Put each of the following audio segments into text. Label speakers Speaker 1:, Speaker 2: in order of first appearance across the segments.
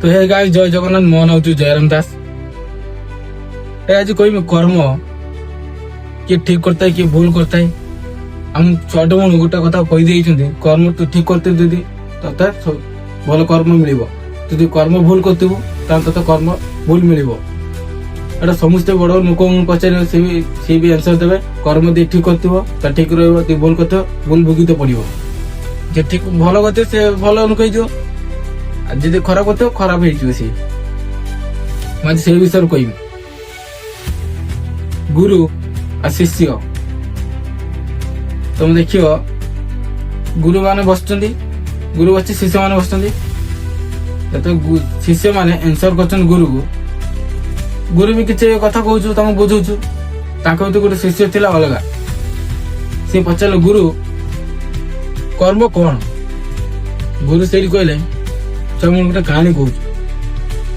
Speaker 1: ତ ହେ ଗାଇସ୍, ଜୟ ଜଗନ୍ନାଥ। ମୋ ନାଁ ହଉଛି ଜୟରାମ ଦାସ। ଏ ଆଜି କହିବି, କର୍ମ କିଏ ଠିକ କରିଥାଏ, କିଏ ଭୁଲ କରିଥାଏ। ଆମ ଛୁଆଟ ବେଳୁ ଗୋଟେ କଥା କହିଦେଇଛନ୍ତି, କର୍ମ ତୁ ଠିକ କରିଥିବୁ ଯଦି ତତେ ଭଲ କର୍ମ ମିଳିବ, ଯଦି କର୍ମ ଭୁଲ କରିଥିବୁ ତାହେଲେ ତତେ କର୍ମ ଭୁଲ ମିଳିବ। ଏଟା ସମସ୍ତେ ବଡ ଲୋକଙ୍କୁ ପଚାରିବ, ସେ ବି ଆନ୍ସର ଦେବେ। କର୍ମ ଯଦି ଠିକ କରିଥିବ ତା ଠିକ ରହିବ, ଯଦି ଭୁଲ କରିଥିବ ଭୁଲ ଭୋଗିତେ ପଡିବ। ଯେ ଠିକ ଭଲ କରିଥିବ ସେ ଭଲ ଲୋକ ହେଇଯିବ, ଆଉ ଯଦି ଖରାପ କରିଥିବ ଖରାପ ହେଇଯିବ ସିଏ। ମୁଁ ଆଜି ସେଇ ବିଷୟରେ କହିବି, ଗୁରୁ ଆଉ ଶିଷ୍ୟ। ତମେ ଦେଖିବ, ଗୁରୁ ମାନେ ବସୁଛନ୍ତି, ଗୁରୁ ବସିଛି, ଶିଷ୍ୟ ମାନେ ବସୁଛନ୍ତି। ଯେତେବେଳେ ଶିଷ୍ୟ ମାନେ ଆନ୍ସର କରୁଛନ୍ତି ଗୁରୁକୁ, ଗୁରୁ ବି କିଛି କଥା କହୁଛୁ, ତାଙ୍କୁ ବୁଝଉଛୁ। ତାଙ୍କ ଭିତରୁ ଗୋଟେ ଶିଷ୍ୟ ଥିଲା ଅଲଗା। ସେ ପଚାରିଲେ, "ଗୁରୁ, କର୍ମ କଣ?" ଗୁରୁ ସେଇଠି କହିଲେ, "ଚାଲ, ମୁଁ ଗୋଟେ କାହାଣୀ କହୁଛି।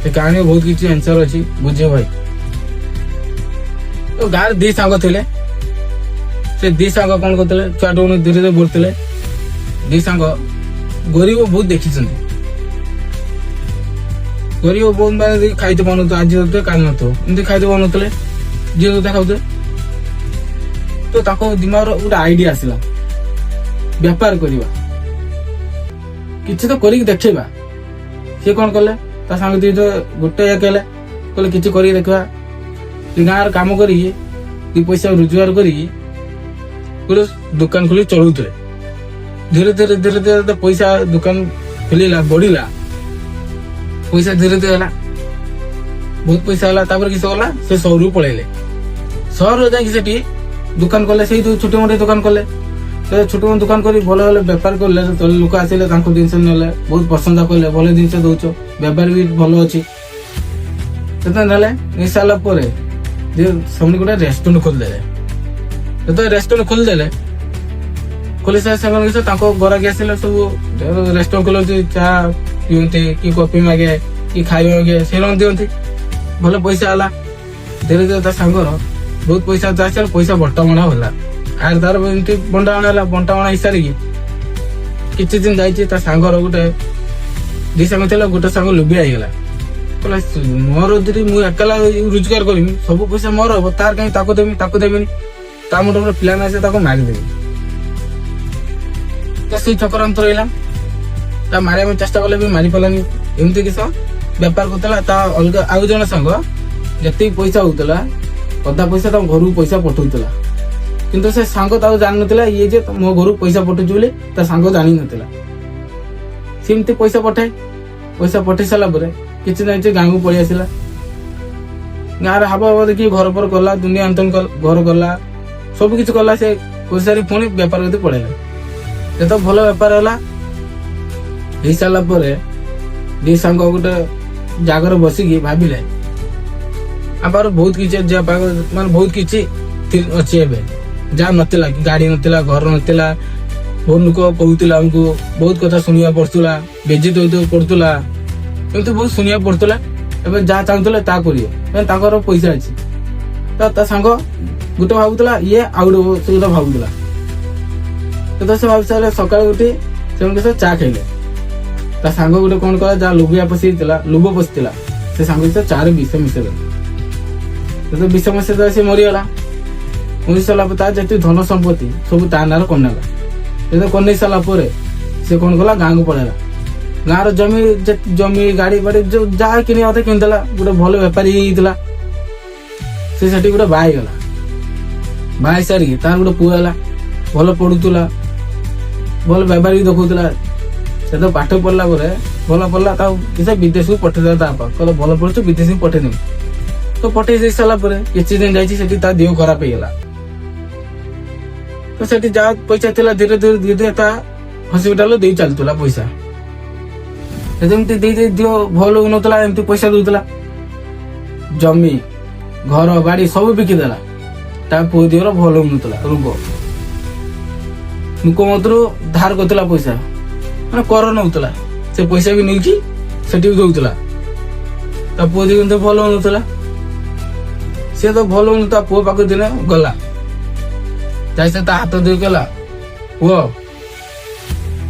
Speaker 1: ସେ କାହାଣୀରେ ବହୁତ କିଛି ଆନ୍ସର ଅଛି, ବୁଝିବ ଭାଇ।" ତ ଗାଁରେ ଦି ସାଙ୍ଗ ଥିଲେ। ସେ ଦି ସାଙ୍ଗ କଣ କରୁଥିଲେ? ଛୁଆଟୁ ଧୀରେ ଧୀରେ ବଢୁଥିଲେ। ଦି ସାଙ୍ଗ ଗରିବ ବହୁତ ଦେଖିଛନ୍ତି। ଗରିବ ବହୁତ ମାନେ ଖାଇତେ ପାଉନଥିବ, ଆଜି ନଥିବ କାଲି ନଥିବ, ଏମିତି ଖାଇତେ ପାଉନଥିଲେ, ଯିଏ ଯୋଉଟା ଖାଉଥିଲେ। ତ ତାଙ୍କ ଦିମାଗର ଗୋଟେ ଆଇଡିଆ ଆସିଲା, ବେପାର କରିବା, କିଛି ତ କରିକି ଦେଖେଇବା। ସିଏ କଣ କଲେ? ତା ସାଙ୍ଗ ଦି ଗୋଟେ ଏକ ହେଲେ, କହିଲେ କିଛି କରିକି ଦେଖିବା। ସେ ଗାଁରେ କାମ କରିକି ଦି ପଇସା ରୋଜଗାର କରିକି ଗୋଟେ ଦୋକାନ ଖୋଲି ଚଳୁଥିଲେ। ଧୀରେ ଧୀରେ ଧୀରେ ଧୀରେ ତ ପଇସା ଦୋକାନ ଖୋଲିଲା, ବଢିଲା, ପଇସା ଧୀରେ ଧୀରେ ହେଲା, ବହୁତ ପଇସା ହେଲା। ତାପରେ କିସ କଲା? ସେ ସହରକୁ ପଳେଇଲେ। ସହରରେ ଯାଇକି ସେଠି ଦୋକାନ କଲେ, ସେଇ ଯୋଉ ଛୋଟ ମୋଟ ଦୋକାନ କଲେ। ସେ ଛୋଟ ମୋଟ ଦୋକାନ କରି ଭଲ ଭଲ ବେପାର କଲେ। ଯେତେବେଳେ ଲୋକ ଆସିଲେ, ତାଙ୍କ ଜିନିଷ ନେଲେ, ବହୁତ ପ୍ରଶଂସା କଲେ, ଭଲ ଜିନିଷ ଦଉଛ, ବେପାର ବି ଭଲ ଅଛି। ସେତେବେଳେ ନେଲେ, ନେଇ ସାରିଲା ପରେ ଯେ ସେମାନେ ଗୋଟେ ରେଷ୍ଟୁରାଣ୍ଟ ଖୋଲିଦେଲେ। ଯେତେବେଳେ ରେଷ୍ଟୁରାଣ୍ଟ ଖୋଲିଦେଲେ, ଖୋଲି ସାରି ସେମାନେ କିସ, ତାଙ୍କ ଗରାକି ଆସିଲେ ସବୁ। ରେଷ୍ଟୁରାଣ୍ଟ ଖୋଲନ୍ତି, ଚା ପିଅନ୍ତି କି କଫି ମାଗେ କି ଖାଇବା ମାଗେ, ସେଇ ଦିଅନ୍ତି। ଭଲ ପଇସା ହେଲା। ଧୀରେ ଧୀରେ ତା ସାଙ୍ଗର ବହୁତ ପଇସା ଆସିଲା, ପଇସା ବଣ୍ଟା ବଣ୍ଟା ହେଲା। ଆର ତାର ଏମିତି ବଣ୍ଟା ବଣା ହେଲା। ବଣ୍ଟା ବଣା ହେଇସାରିକି କିଛି ଦିନ ଯାଇଛି, ତା ସାଙ୍ଗର ଗୋଟେ, ଦି ସାଙ୍ଗ ଥିଲା, ଗୋଟେ ସାଙ୍ଗ ଲୋଭିଆ ହେଇଗଲା। କହିଲା, ମୋର ଯଦି ମୁଁ ଏକଲା ରୋଜଗାର କରିବି, ସବୁ ପଇସା ମୋର ହବ, ତାର କାହିଁ ତାକୁ ଦେବି? ତାକୁ ଦେବିନି। ତା ମୁଣ୍ଡ ପ୍ଲାନ୍ ଆସେ, ତାକୁ ମାରିଦେବି। ତ ସେଇ ଚକ୍ରାନ୍ତ ରହିଲା। ତା ମାରିବା ପାଇଁ ଚେଷ୍ଟା କଲେ ବି ମାରି ପାରିଲାନି। ଏମିତି କିସ ବେପାର କରୁଥିଲା। ତା ଅଲଗା ଆଉ ଜଣେ ସାଙ୍ଗ ଯେତିକି ପଇସା ହଉଥିଲା, ଅଧା ପଇସା ତାଙ୍କ ଘରକୁ ପଇସା ପଠଉଥିଲା। କିନ୍ତୁ ସେ ସାଙ୍ଗ ତାକୁ ଜାଣିନଥିଲା, ଇଏ ଯେ ମୋ ଘରକୁ ପଇସା ପଠଉଛି ବୋଲି ତା ସାଙ୍ଗ ଜାଣିନଥିଲା। ସେମିତି ପଇସା ପଠାଏ। ପଇସା ପଠେଇ ସାରିଲା ପରେ କିଛି ନାହିଁ, ସେ ଗାଁକୁ ପଳେଇ ଆସିଲା। ଗାଁରେ ହାବ ହାବ ଦେଖିକି ଘର ଫର କଲା, ଦୁନିଆ ଆନ୍ତନ ଘର କଲା, ସବୁ କିଛି କଲା। ସେ କରିସାରି ପୁଣି ବେପାର କରି ପଳେଇଲା। ଯେତେବେଳେ ଭଲ ବେପାର ହେଲା, ହେଇସାରିଲା ପରେ ଦି ସାଙ୍ଗ ଗୋଟେ ଜାଗାରେ ବସିକି ଭାବିଲେ, ଆମ ପାଖରେ ବହୁତ କିଛି ଅଛି, ଯାହା ପାଖରେ ମାନେ ବହୁତ କିଛି ଅଛି ଏବେ, ଯାହା ନଥିଲା କି ଗାଡି ନଥିଲା, ଘର ନଥିଲା, ବହୁତ ଲୋକ କହୁଥିଲା ଆମକୁ, ବହୁତ କଥା ଶୁଣିବାକୁ ପଡୁଥିଲା, ବେଜିତ ହଉଥିବାକୁ ପଡୁଥିଲା, ଏମିତି ବହୁତ ଶୁଣିବାକୁ ପଡୁଥିଲା। ଏବେ ଯାହା ଚାହୁଁଥିଲେ ତାହା କରିବେ, କାରଣ ତାଙ୍କର ପଇସା ଅଛି। ତ ତା ସାଙ୍ଗ ଗୋଟେ ଭାବୁଥିଲା ଇଏ, ଆଉ ଗୋଟେ ସେ ଗୋଟେ ଭାବୁଥିଲା। ତ ସେ ଭାବି ସାରିଲେ, ସକାଳୁ ଉଠି ସେମାନେ ସହ ଚା ଖାଇଲେ। ତା ସାଙ୍ଗ ଗୋଟେ କଣ କଲା? ଯାହା ଲୋଭିଆ ପଶିଯାଇଥିଲା, ଲୋଭ ପଶିଥିଲା, ସେ ସାଙ୍ଗ ସହିତ ଚାରେ ବିଷ ମିଶେଇଦେଲା। ଯେତେବେଳେ ବିଷ ମିଶେଇଦେଲା, ସେ ମରିଗଲା। ମରି ସାରିଲା ପରେ ତାର ଯେତିକି ଧନ ସମ୍ପତ୍ତି ସବୁ ତା ନାଁରେ କରିନେଲା। ଯେତେବେଳେ କରିନେଇ ସାରିଲା ପରେ ସେ କଣ କଲା? ଗାଁକୁ ପଳେଇଲା। ଗାଁର ଜମି ଜମି ଗାଡି ଫାଡି ଯୋଉ ଯାହା କିଣିବା କଥା କିଣିଦେଲା। ଗୋଟେ ଭଲ ବେପାରୀ ହେଇଯାଇଥିଲା ସେ। ସେଠି ଗୋଟେ ବାହା ହେଇଗଲା। ବାହା ହେଇସାରିକି ତାର ଗୋଟେ ପୁଅ ହେଲା। ଭଲ ପଢୁଥିଲା, ଭଲ ବେପାର ବି ଦେଖଉଥିଲା। ସେ ତ ପାଠ ପଢିଲା ପରେ ଭଲ ପଢିଲା, ତାକୁ କିଛି ବିଦେଶକୁ ପଠେଇଦେଲା। ତା ବାପା କହିଲା, ଭଲ ପଢୁଛୁ, ବିଦେଶକୁ ପଠେଇଦେବି। ତ ପଠେଇ ଦେଇ ସାରିଲା ପରେ କିଛି ଦିନ ଯାଇଛି, ସେଠି ତା ଦେହ ଖରାପ ହେଇଗଲା। ତ ସେଠି ଯାହା ପଇସା ଥିଲା, ଧୀରେ ଧୀରେ ଧୀରେ ଧୀରେ ତା ହସ୍ପିଟାଲ ଦେଇ ଚାଲୁଥିଲା ପଇସା। ସେ ଯେମିତି ଦେଇ ଦେଇ ଦିହ ଭଲ ହଉନଥିଲା, ଏମିତି ପଇସା ଦଉଥିଲା। ଜମି, ଘର ବାଡି ସବୁ ବିକିଦେଲା। ତା ପୁଅ ଦିହର ଭଲ ହଉନଥିଲା ରୋଗ। ଲୋକ ମତରୁ ଧାର କରୁଥିଲା ପଇସା, ମାନେ କର ନଉଥିଲା, ସେ ପଇସା ବି ନେଇକି ସେଠି ବି ଦଉଥିଲା। ତା ପୁଅ ଦିହ କିନ୍ତୁ ଭଲ ହଉନଥିଲା। ସିଏ ତ ଭଲ ହଉନ, ତା ପୁଅ ପାଖକୁ ଦିନେ ଗଲା। ଯାଇ ସେ ତା ହାତ ଧୋଇ କହିଲା, "ପୁଅ,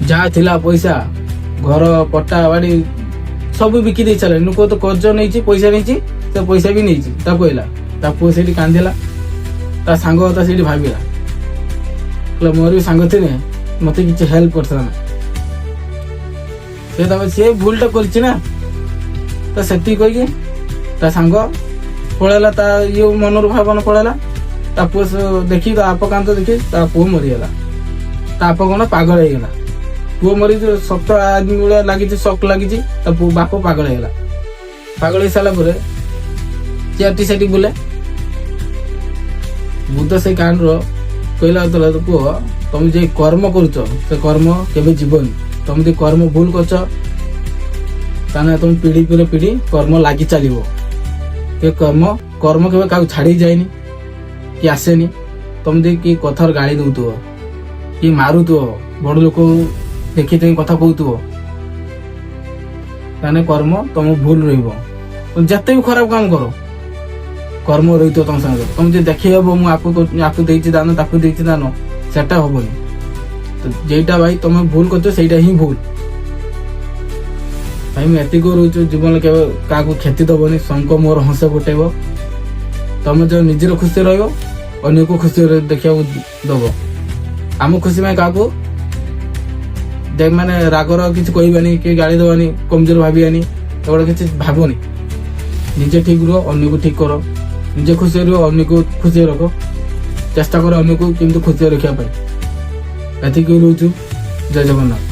Speaker 1: ଯାହା ଥିଲା ପଇସା, ଘର, ପଟା, ବାଡି ସବୁ ବିକି ଦେଇ ସାରିଲାଣି। ଲୋକ ତ କର୍ଜ ନେଇଛି, ପଇସା ନେଇଛି, ସେ ପଇସା ବି ନେଇଛି। ତାକୁ କହିଲା, ତା ପୁଅ ସେଇଠି କାନ୍ଦିଲା। ତା ସାଙ୍ଗ କଥା ସେଇଠି ଭାବିଲା, କହିଲା ମୋର ବି ସାଙ୍ଗ ଥିଲେ ମତେ କିଛି ହେଲ୍ପ କରିଥାନ୍ତା। ସେ ତାପରେ ସେ ଭୁଲଟା କରିଛି ନା, ତ ସେତିକି କହିକି ତା ସାଙ୍ଗ ପଳେଇଲା। ତା ଇଏ ମନରୁ ଭାବନା ପଳେଇଲା। ତା ପୁଅ ଦେଖି, ତା ବାପ କାନ୍ଦ ଦେଖି ତା ପୁଅ ମରିଗଲା। ତା ବାପ କଣ ପାଗଳ ହେଇଗଲା। ପୁଅ ମରି ଶକ୍ତ ଆଦମୀ ଭଳିଆ ଲାଗିଛି, ଶକ୍ ଲାଗିଛି। ତା ପୁଅ ବାପ ପାଗଳ ହେଇଗଲା। ପାଗଳ ହେଇ ସାରିଲା ପରେ ଚେୟାରଟି ସେଠି ବୁଲେ। ବୁଦ୍ଧ ସେଇ କାଣ୍ଡର କହିଲା ଯେତେବେଳେ, ପୁଅ, ତମେ ଯେ କର୍ମ କରୁଛ ସେ କର୍ମ କେବେ ଯିବନି। ତମେ ଯଦି କର୍ମ ଭୁଲ କରୁଛ, ତାହେଲେ ତମେ ପିଢି ପରେ ପିଢି କର୍ମ ଲାଗି ଚାଲିବ। ଏ କର୍ମ କେବେ କାହାକୁ ଛାଡି ଯାଏନି କି ଆସେନି। ତମେ ଯଦି କି କଥାର ଗାଳି ଦଉଥିବ କି ମାରୁଥିବ, ବଡ ଲୋକ ଦେଖି ଚାହିଁ କଥା କହୁଥିବ, ତାହେଲେ କର୍ମ ତମ ଭୁଲ ରହିବ। ଯେତେ ବି ଖରାପ କାମ କର, କର୍ମ ରହିଥିବ ତମ ସାଙ୍ଗରେ। ତମେ ଯଦି ଦେଖେଇ ହବ ମୁଁ ଆକୁ ଦେଇଛି ଦାନ, ତାକୁ ଦେଇଛି ଦାନ, ସେଟା ହବନି। ତ ଯେଇଟା ଭାଇ ତମେ ଭୁଲ କରୁଛ, ସେଇଟା ହିଁ ଭୁଲ। ଭାଇ, ମୁଁ ଏତିକି ରହୁଛୁ, ଜୀବନରେ କେବେ କାହାକୁ କ୍ଷତି ଦବନି। ଶଙ୍ଖ ମୋର ହଂସ ଫୁଟେଇବ। ତମେ ଯୋଉ ନିଜର ଖୁସି ରହିବ, ଅନ୍ୟକୁ ଖୁସି ଦେଖିବାକୁ ଦବ। ଆମ ଖୁସି ପାଇଁ କାହାକୁ ମାନେ ରାଗର କିଛି କହିବାନି କି ଗାଳି ଦବାନି, କମଜୋର ଭାବିବାନି, ଏଗୁଡ଼ା କିଛି ଭାବନି। ନିଜେ ଠିକ ରୁହ, ଅନ୍ୟକୁ ଠିକ କର। ନିଜେ ଖୁସିରେ ରୁହ, ଅନ୍ୟକୁ ଖୁସିରେ ରଖ। ଚେଷ୍ଟା କର ଅନ୍ୟକୁ କେମିତି ଖୁସିରେ ରଖିବା ପାଇଁ। ଏତିକି ରହୁଛୁ। ଜୟ ଜଗନ୍ନାଥ।